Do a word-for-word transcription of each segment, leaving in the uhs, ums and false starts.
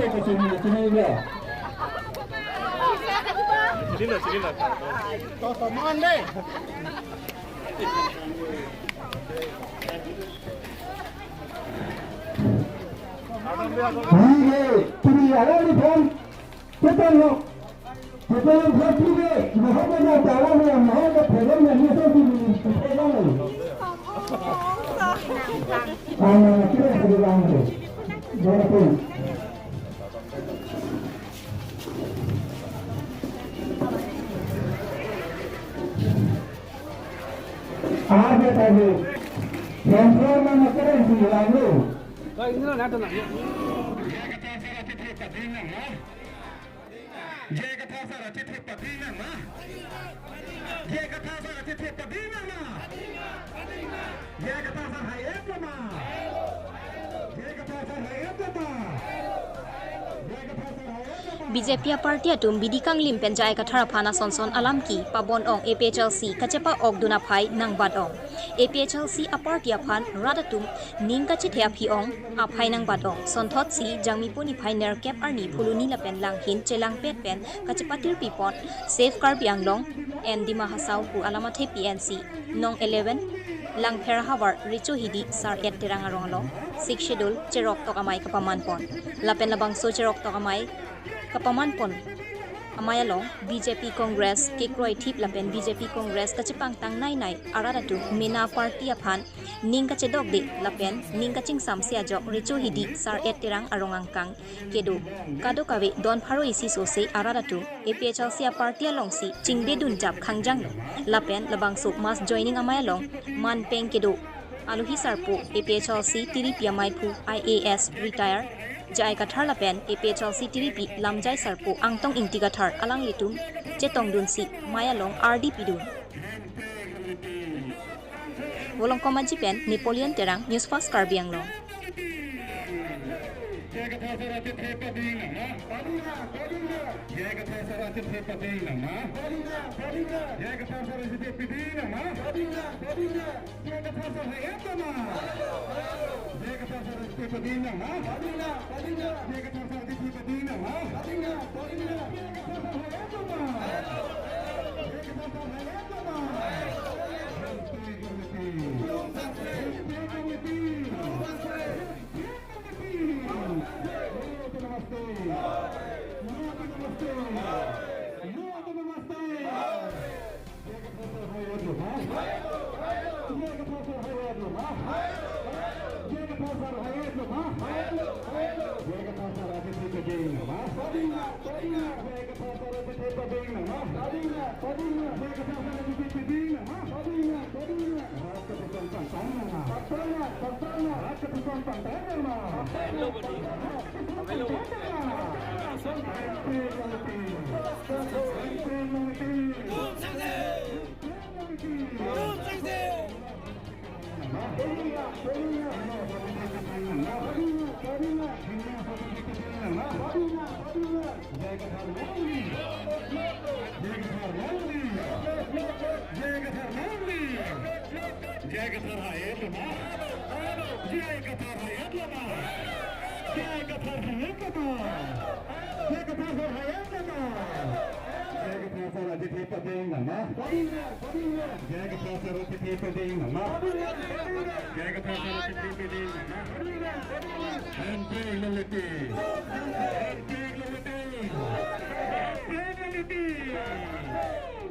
Hingke, tumi alam ni pon, ketan lo. Ketan lo, tumi, mahal ke na tawa lo, mahal ke phelang na ni so tumi, phelang lo. Ana na kira sa bilang lo. Jana pun. Aje tadi, yang pernah makan di lalu. Jai Kathar Sar athe athe pading nang ma? Jai Kathar Sar athe athe pading nang ma? Jai Kathar Sar athe athe pading nang ma? Jai Kathar Sar hai-et lo ma? Jai Kathar Sar hai-et lo ma? Jai Kathar Sar hai-et lo ma? B J P aparty atum bidi kanglim pen J I Kathar aphan asonson alam ke pabon-ong, A P H L C kachepa-okdun aphai nangbat-ong. A P H L C aparty aphan rat atum ning kachethe aphi-ong aphai nangbat-ong. Sonthotsi Jangmipo niphai nerkep arni Phuloni lapen Langhin chelangpet pen kachepatirpi pon Save Karbi Anglong and Dima Hasao pu alam athepi N C nong eleven Langpher havar Recho Hidi Sar-et Terang arong along Sixth Schedule cheroktok amei kapaman pon. Lapen labangso cheroktok amei kapaman pon amei along B J P Congress kekroithip lapen B J P Congress kachepangtang nainai arat atum mena party aphan ning kachedokde lapen ning kachingsamse ajok Recho Hidi Sar-et Terang arong angkang kedo kadokave don pharo isi sose arat atum A P H L C aparty alongsi chingdedun jap khangjanglo. Lapen labangso mass joining amei along manpeng kedo alohi sarpo A P H L C tiripi ameiphu I A S retire J I Kathar lapen A P H L C tiripi lamjai sarpo Angtong Ingti Kathar alanglitum chetongdunsi mei along ardi pidun. Volongkom Aji pen Napoleon Terang, News Fast Karbi Anglong. Jai Kathar hai-et lo ma? Jai Kathar hai-et lo ma? Jai Kathar hai-et lo ma? Jai Kathar hai-et lo ma? Jai Kathar sar athe athe pading nang ma? Jai Kathar sar athe athe pading nang ma? Jai Kathar sar athe athe pading nang ma? Hempek lelete. Hempek lelete. Hempek lelete.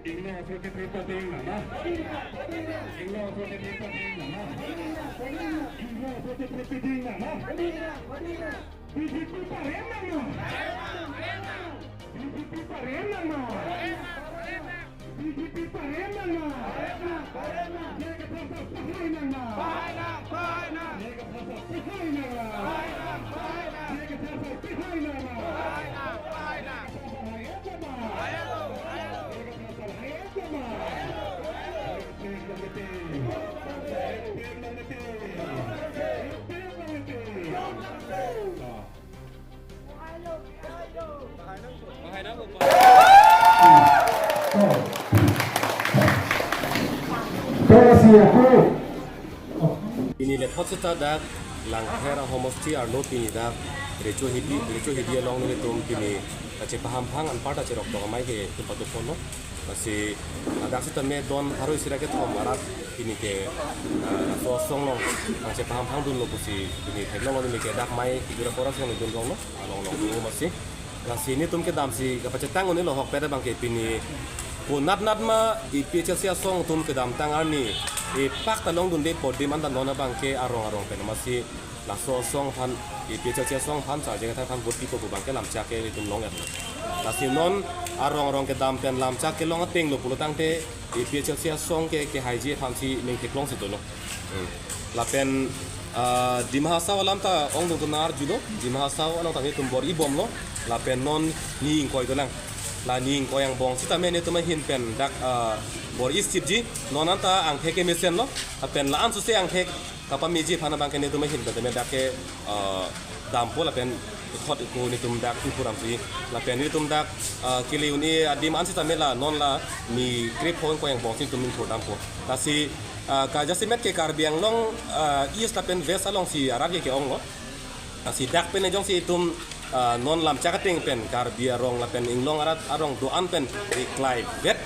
Ingno aso athe athe pading nang ma? Ingno aso athe athe pading nang ma? Ingno aso athe athe pading nang ma? B J P parem nang ma? B J P parem nang ma? B J P parem nang ma? Jai Kathar sar pahai nang ma? Jai Kathar sar pahai nang ma? Jai Kathar sar pahai nang ma? Jai Kathar sar hai-et lo ma? Jai Kathar sar hai-et lo ma? Pini lephot seta dak Langpher ahomosti arlo pini dak Recho Hidi, Recho Hidi along nelitum pini kachepahamphang anparta cherok tong amei ke tum patu pon lo. Lasi ladak sitame don pharo isi ra kethom arat pini ke, ah, laso asong along kachepahamphang dunlo pusi pini theklong lo, neli ke dak mei kejura pora song neli dun rong lo, along long lo masi. Lasi nelitum kedamsi kapachetang un-elo ahokpet abangke pini konatnat ma APHLC asong atum kedamtang arni epak ta longdunde pu adim anta non abangke arong arong pen masi laso asong aphan, APHLC asong aphan, Sarjeng Kathar aphan vote pipo pu abangke lamchak ke itum long-et lo. Lasi non arong arong kedam pen lamchak kelong ateng lo pulo tangte APHLC asong ke kehaiji aphansi ning theklongsi dolo. Hmm. Lapen, ah, Dima Hasao alam ta ongdung atum nang-arjulo, Dima Hasao along ta nelitum bor-i bomlo, lapen non ni ingkoi dolang. La ni ingkoi angbong sitame nelitum ahin pen dak, ah, bor-i sipji, non anta angthek kemesen lo, lapen la-an suse angthek kapameji aphan abangke nelitum ahin pen tame dak ke, ah, dampo lapen thot ko nelitum dak ingpur dampo. Lapen nelitum dak, ah, kele un-e adim an sitame la non la ni krepho ingkoi angbong si nelitum ingpur dampo. Lasi, ah, kajasemet ke Karbi Anglong, ah, East lapen West alongsi arat ke ke-ong lo. Lasi dak pen jongsi itum, ah, non lamchak ateng pen Karbi arong lapen inglong arat arong do-an pen reklai vet,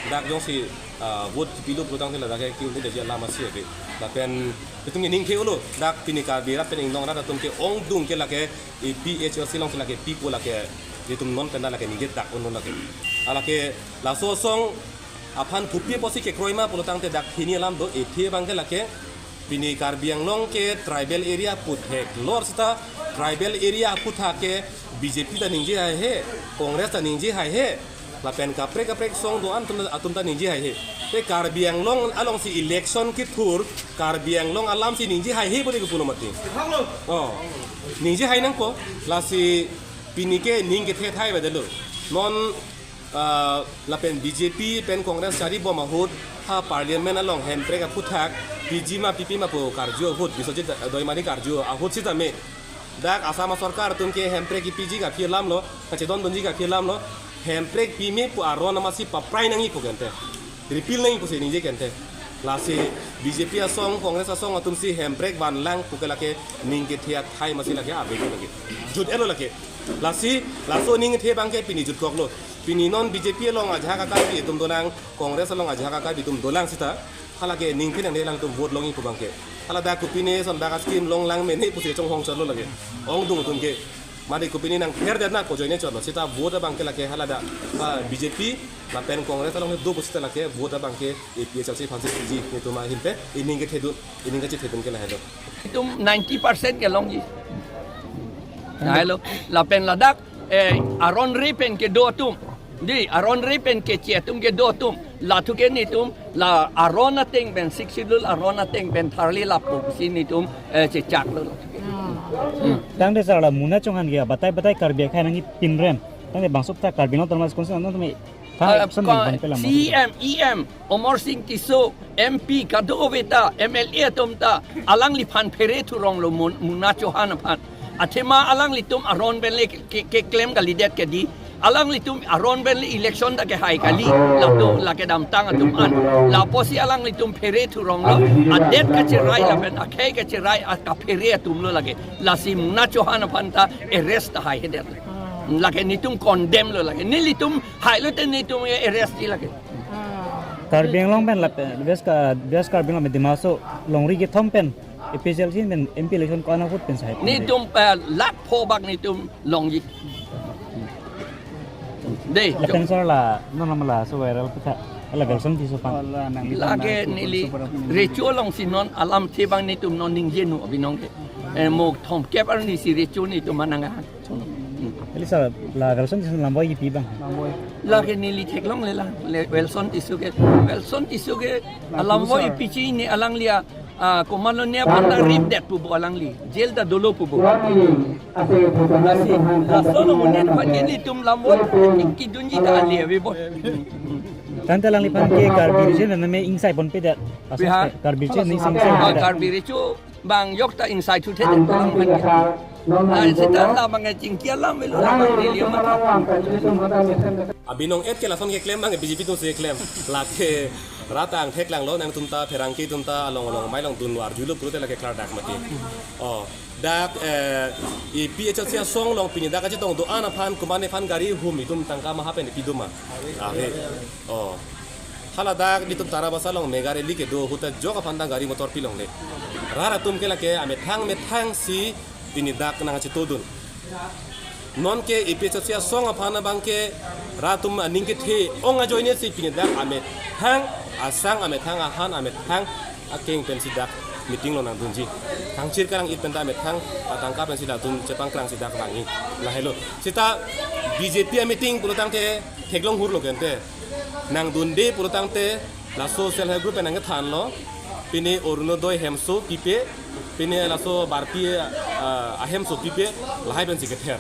dak jongsi, ah, vote kipilo pulo tangte ladak ke ki-un-e daji alam asi ave. Lapen itum ke ning the-olo, dak pini Karbi arat pen inglong arat atum ke ongdung ke lake APHLC alongsi lake pipo lake, itum non pen lake ningje dak un-e lake. Alake laso asong aphan thupi apotsi kekroi ma pulo tangte dak hini alam do, ethe abangke lake pini Karbi Anglong ke tribal area aphuthak lor seta, tribal area aphuthak ke BJP ta ningje haihe, Congress ta ningje haihe, lapen kaprek kaprek asong do-an atum, atum ta ningje haihe. Te Karbi Anglong alongsi election kethur, Karbi Anglong alamsi ningje haihe pu de kepu lo mati. Oh, ningje hai nangpo, lasi pini ke ning kethe thai ba delo. Non, ah, lapen BJP pen Congress chari bom ahut ha Parliament along Hemprek aphuthak, piji ma pipe ma pu karju ahut, Biswajit Doimani karju ahut sitame dak Assam asorkar atum ke Hemprek kipiji kaphi alam lo, kachedondunji kaphi alam lo, Hemprek pime pu aron amatsi paprai nangji pu kente, repeal nangji pusi ningje kente. Lasi BJP asong, Congress asong atumsi Hemprek vanlang pu ke lake ning kethe athai masi lake ave lake. Jut-et lo lake. Lasi laso ning kethe abangke pini jutkok lo. Pini non BJP along ajahak a-Karbi atum dolang, Congress along ajahak a-Karbi atum dolang seta, halake ning kethe nangne alangtum vote longji pu abangke. Hala dak kopine son dak a-scheme longlang mene pusi chonghong chot lo lake. Ongdung atum ke. Mari kopine nangpher det na ko joine chot lo. Seta vote abangke lake hala dak, ah, BJP lapen Congress along do pu seta lake vote abangke APHLC aphansi piji nelitum ahin pen, ining kethedun, ining kachethedun ke lahelo. Itum ninety percent ke longji. Lahelo, lapen ladak, eh, aron re pen kedo atum. Di, aron re pen keche atum kedo atum. Lathu ke nelitum, la aron ateng pen, Sixth Schedule aron ateng pen tharli lapu si nelitum, eh, chechak lo. Tangte sir la Muna Chauhan ke batai batai Karbi akhei nangji pinrem. Tangte bangso ta Karbi Anglong Autonomous Council nangtum tha Ah, action ka-, nang ban pelam. CEM, EM, Amarsing Tisso, MP, kadokave ta, MLA atum ta, alangliphan phere thurong lo Mun-, Muna Chauhan aphan. Athema alanglitum aron pen le ke, ke, keklem kalidet ke di. Alanglitum aron pen le election ta kehai kali. Latum, la kedamtang atum an. Lapusi alanglitum phere thurong lo. Adet kacherai lapen akhei kacherai a kaphere atum lo lake. Lasi Muna Chauhan aphan ta arrest ta haihedet. Lake nelitum condemn lo lake. Nelitum hailo te nelitum arrest ji lake. Karbi Anglong pen lapen West Ka-, West Karbi Anglong pen Dima Hasao longri kethom pen APHLC pen MP election ko-an ahut pen sahai. Nelitum, eh, lakh pho bak nelitum longji. Dei, lapen sir la non lam laso viral kutha la Welson Tisso aphan. Oh, la nang lake neli Recho alongsi non alamthe abang nelitum non ningjenu abinong ke. Eh, mo thomkep arnisi Recho nelitum manang ahan. Eli sir, la Welson Tisso lam-oi kipi abang? Lake neli theklongle la, le Welson Tisso ke, Welson Tisso ke alam-oi piji ne alangli a, ah, komatlo ne aphan ta rip det pu bo alangli, jail ta dolo pu bo. Lasi, laso lo mo ne aphan ke nelitum lam-oi kedunji ta ale ave bo. Tangte alangliphan ke Karbi Recho name ingsai ponpedet. Pi ha? Karbi Recho ne ingsai. Ah, Karbi Recho abang yok ta ingsai thu the alangliphan ke. Ai, seta la mangechingki alam melo, la mangeli amat. Abinong et ke lason keklem abang B J P atum si keklem. Lake rat angthek langlo, nangtum ta pherangke atum ta along along mai along dun arjulo pulote lake klardak mati. Oh, dak, eh, APHLC asong along pini dak kachetong do-an aphan, komatne aphan gari hum itum tangka maha pen pidoma. Ave. Oh. Hala dak nelitum Tarabasa along mega rally kedo ahut ta ajok aphan ta gari motor pilongle. Rat atum ke lake amethang methang si pini dak nangchetongdun. Non ke APHLC asong aphan abang ke rat atum aning kethe ong ajoine si pini dak amethang asang, amethang ahan, amethang akeng pensi dak meeting along nangdunji. Thangchir karang it pen ta amethang atangka pensi latum chepangkrang si dak vangji. Lahelo. Seta BJP ameeting pulo tangte theklong hurlo kente. Nangdunde pulo tangte laso self help group pen nangkethanlo. Pini Orunodoi hemso pipe, pini laso Barpi, ah, ahemso pipe, lahai pensi kether.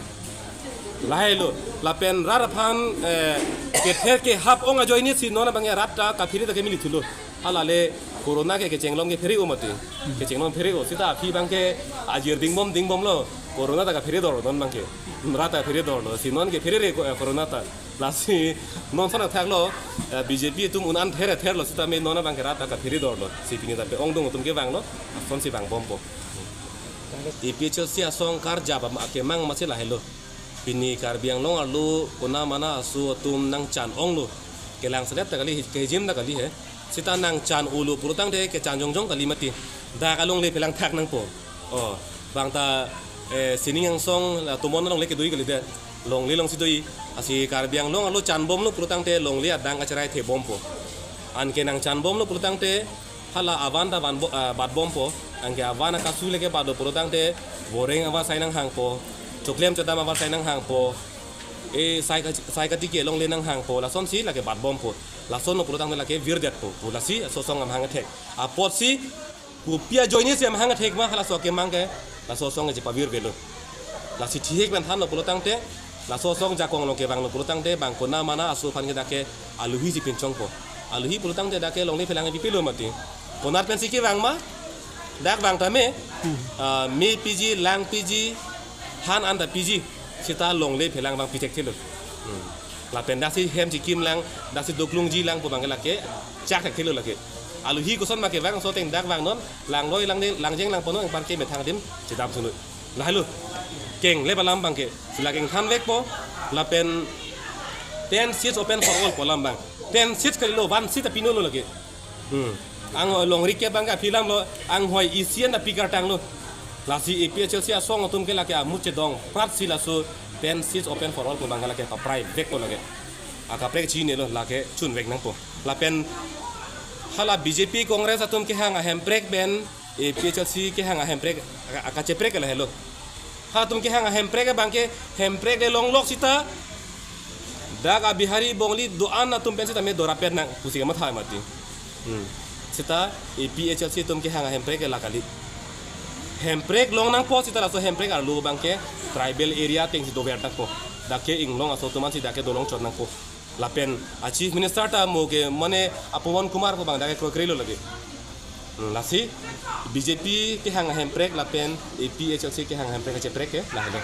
Lahelo, lapen rat aphan, eh, kether kehap ong ajoine si non abang rat ta kaphere ta kemili thulo. Hala le corona ke kechenglong kephere-o mati. Kechenglong phere-o, seta aphi abang ke ajir dingbom dingbomlo. Corona ta kaphere dor non abang ke. Rat ta phere dorlo. Si non kephere re ko-, eh, corona ta. Lasi non ason athaklo, eh, BJP atum un-an ther therlo seta me non abang ke rat ta kaphere dorlo. Si pini ta pe-ongdung atum kevanglo. Ason si vangbompo. APHLC asong karjap ama kemang masi lahelo. Pini Karbi Anglong arlo kona mana aso atum nangchan onglo. Kelang selet ta kali, kejim ta kali he. Seta nangchan-olo pulo tangte kechan jongjong kali mati. Dak alongle phelang thak nangpo. Oh, bang ta, eh, sining angsong, ah, tomon alongle kedo-i kalidet. Longle alongsi do-i. Lasi Karbi Anglong arlo chanbomlo pulo tangte longle adang kacherai thebompo. Anke nangchanbomlo pulo tangte hala avan ta van bo-, ah, batbompo. Anke avan akasu leke batlo pulo tangte boreng avarsai nanghangpo. Choklem chodam avarsai nanghangpo. E sai ka-, sai katiki alongle nanghangpo. Lasonsi lake batbompo. Lasonlo pulo tangte lake virdetpo. Pu lasi laso asong amahang athek. Apotsi kopi ajoine si amahang athek ma halaso akemang ke. Laso asong ke chepavirvelo. Lasi thihek pen thanlo pulo tangte, laso asong jakong along kevanglo pulo tangte, bang kona mana aso aphan ke dak ke aluhi si pinchongpo. Aluhi pulo tangte dak ke longle phelang pipilo mati. Konat pensi kevang ma, dak vang tame, ah, me piji, lang piji, han an ta piji, seta longle phelang vang pichekthelo. Hmm. Lapen daksi hem chikim lang, daksi doklungji lang pu abang ke lake, chak thekthelo lake. Aluhi koson ma kevang aso ateng dak vangnon, langloi langle, langjeng langponnon, anparke methang adim chedam sunoi. Lahelo. Kenglep alam abang ke. Si la kengthanvekpo. Lapen ten seats open for all pu alam abang. Ten seats kalilo, one seat ta pinolo lake. Hmm. Ang longri ke abang ke aphi alamlo, anghoi isi an ta pikartanglo. Lasi APHLC asong atum ke lake amut chedong pratsi laso ten seats open for all pu abang ke lake papraivekpo lake. Akaprek chinilo lake chunvek nangpo. Lapen hala BJP Congress atum kehang ahemprek pen APHLC kehang ahemprek aka-, akacheprek lahelo. Halatum kehang ahemprek abang ke hemprek le longlok seta dak a-Bihari Bongali do-an atum pen seta me dorapet nang pusi kamatha mati. Hmm. Seta APHLC atum kehang ahemprek la kali. Hemprek long nangpo seta laso hemprek arlo abang ke tribal area atengsi dover nangpo. Dak ke inglong aso atum ansi dak ke dolong chot nangpo. Lapen a-Chief Minister ta mo ke mane a-Pawan Kumar pu abang dak ke kroikrelo lake. Hmm, lasi BJP kehang ahemprek lapen APHLC kehang ahemprek kacheprek ke lahelo.